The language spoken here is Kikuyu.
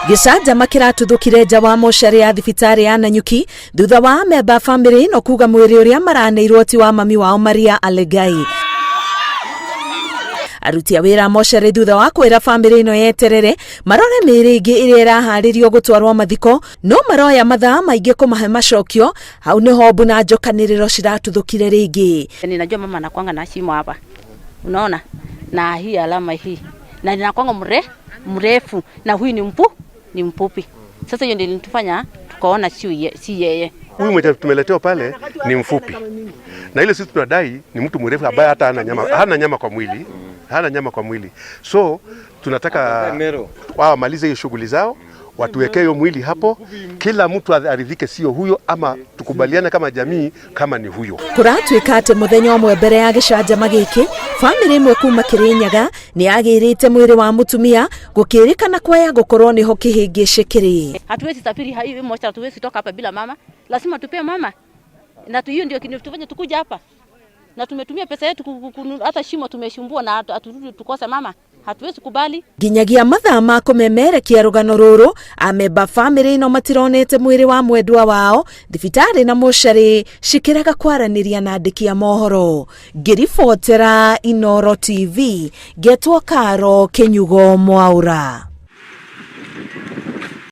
Gĩcanjama kĩratuthũkire nja wa mocarĩ ya thibitarĩ ya Nanyuki thutha wa amemba a bamĩrĩ ĩno kuga mwĩrĩ ũrĩa maraneirwo ti wa mami wao Maria Alegai. Aruti a wĩra a mocarĩ thutha wa kwĩra bamĩrĩ ĩno yeterere marore mĩĩrĩ ĩngĩ ĩrĩa ĩraharĩrio gũtwarwo mathiko no maroya mathaa maingĩ kũmahe macokio. Hau nĩho mbu na njokanĩrĩro ciratuthũkire rĩngĩ. Ninajua mama anakuanga na shimo hapa, unaona, na hii alama hii na ninakuanga mre mrefu na huyu ni mpu ni mfupi. Sasa hiyo ndio ilitufanya tukaona si yeye. Huyu mwenye tumeletewa pale ni mfupi, na ile sisi tunadai ni mtu mrefu ambaye hata hana nyama, hana nyama kwa mwili, hana nyama kwa mwili. So tunataka wao wamalize hiyo shughuli zao, watuwekee hiyo mwili hapo, kila mtu aridhike, sio huyo, ama tukubaliane kama jamii kama ni huyo. Kũratuĩka atĩ mũthenya ũmwe mbere ya gĩcanjama gĩkĩ, bamĩrĩ ĩmwe kuma Kĩrĩnyaga nĩ yagĩrĩte mwĩrĩ wa mũtumia gũkĩrĩkana kwaya gũkorwo nĩho kĩhĩngĩcĩ kĩrĩ. Hatuwezi safiri hii mocha, hatuwezi toka hapa bila mama, lazima tupee mama, na hiyo ndio kinatufanya tukuja hapa, na tumetumia pesa yetu hata shimo tumeshumbua na haturudi tukose mama, hatuwezi kubali. Nginyagia mathaa ma kũmemerekia rũgano rũrũ, amemba bamĩrĩ ĩno matironete mwĩrĩ wa mwendwa wao thibitarĩ na mocarĩ cikĩrega kwaranĩria na andĩki a mohoro. Ngĩribotera Inooro TV, ngetwo Karo Kĩnyugo Mwaũra.